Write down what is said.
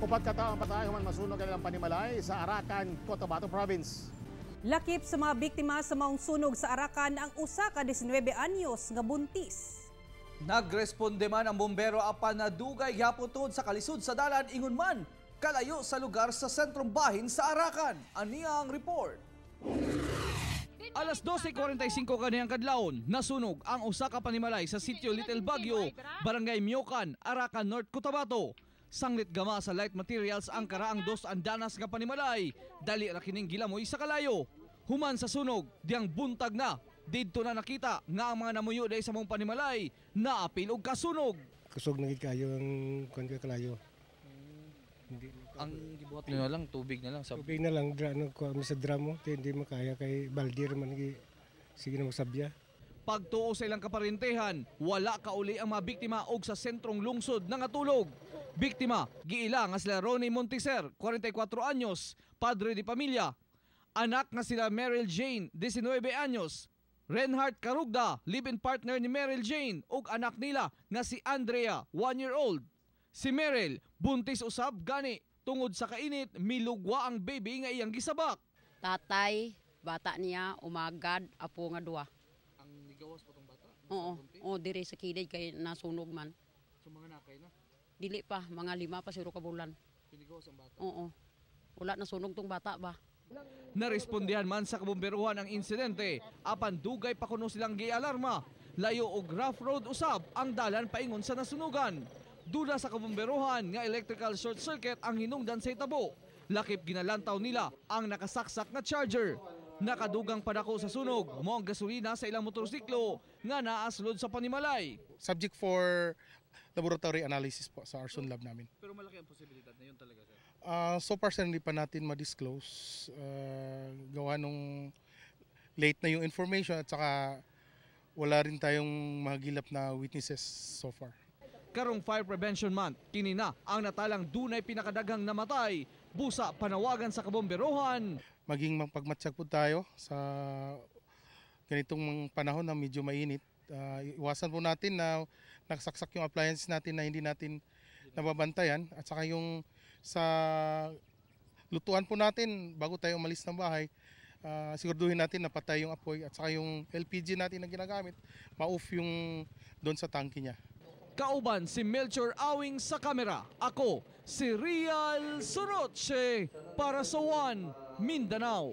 Upat ka tawo ang patay human masunog ang ilang panimalay sa Arakan, Cotabato Province. Lakip sa mga biktima sa maong sunog sa Arakan ang usa ka 19 anyos nga buntis. Nagresponde man ang bombero apan nadugay gyapon tungod sa kalisod sa dalan, ingon man kalayo sa lugar sa sentrong bahin sa Arakan. Ania ang report. Alas 12:45 kaniyang kadlawon, nasunog ang usa ka panimalay sa sitio Little Baguio, Barangay Miokan, Arakan North, Cotabato. Sanglit gama sa light materials ang karaang dos andanas nga panimalay, dali ra kining gilamoy sa kalayo. Human sa sunog, diyang buntag na, didto na nakita nga ang mga namuyo dahil sa maong panimalay, naapil og kasunog. Kusog na gid kayo ang kuan ka kalayo. Hindi Ang gibuhat nyo na lang, tubig na lang sa Tubig na lang dra no kuha mi sa drum mo, hindi makaya kay baldir man gi sige na magsabya. Pagtuo sa ilang kaparentehan, wala kauli ang mga biktima og sa sentrong lungsod nangatulog. Biktima, giila nga sila Ronnie Montiser, 44 anyos, padre de pamilya. Anak nga sila Meryl Jane, 19 anyos. Reinhard Carugda, live-in partner ni Meryl Jane, ug anak nila nga si Andrea, 1 year old. Si Meryl, buntis usab, gani tungod sa kainit, milugwa ang baby nga iyang gisabak. Tatay, bata niya, umagad, apo nga duwa. Ang nigawas pa tong bata? Oo, oo, diri sa kilid kay nasunog man. So mga nakay na, Dili pa, mga 5 pa siguro ka bulan. pinigawas ang bata. Oo. Wala nasunog tong bata ba? Narespondihan man sa kabomberuhan ang insidente, apan dugay pa kuno silang gialarma. Layo og rough road usab ang dalan paingon sa nasunugan. Duda sa kabomberuhan nga electrical short circuit ang hinungdan sa itabo. Lakip ginalantaw nila ang nakasaksak nga charger. Nakadugang padako sa sunog mo ang gasolina sa ilang motorsiklo nga naa sulod sa panimalay. Subject for laboratory analysis po sa Arson Lab namin. Pero malaki ang posibilidad na yun talaga, sir. So far, sir, hindi pa natin ma-disclose. Gawa nung late na yung information at saka wala rin tayong mahagilap na witnesses so far. Karong Fire Prevention Month, kini na ang natalang dunay pinakadaghang namatay. Busa panawagan sa kabomberohan. Maging mapagmatsyag po tayo sa ganitong mga panahon na medyo mainit. Iwasan po natin na nakasaksak yung appliances natin na hindi natin nababantayan at saka yung sa lutuan po natin bago tayo umalis ng bahay, siguraduhin natin na patay yung apoy at saka yung LPG natin na ginagamit, ma-off yung doon sa tangke niya. Kauban si Melchor Awing sa kamera. Ako si Real Soroche para sa One Mindanao.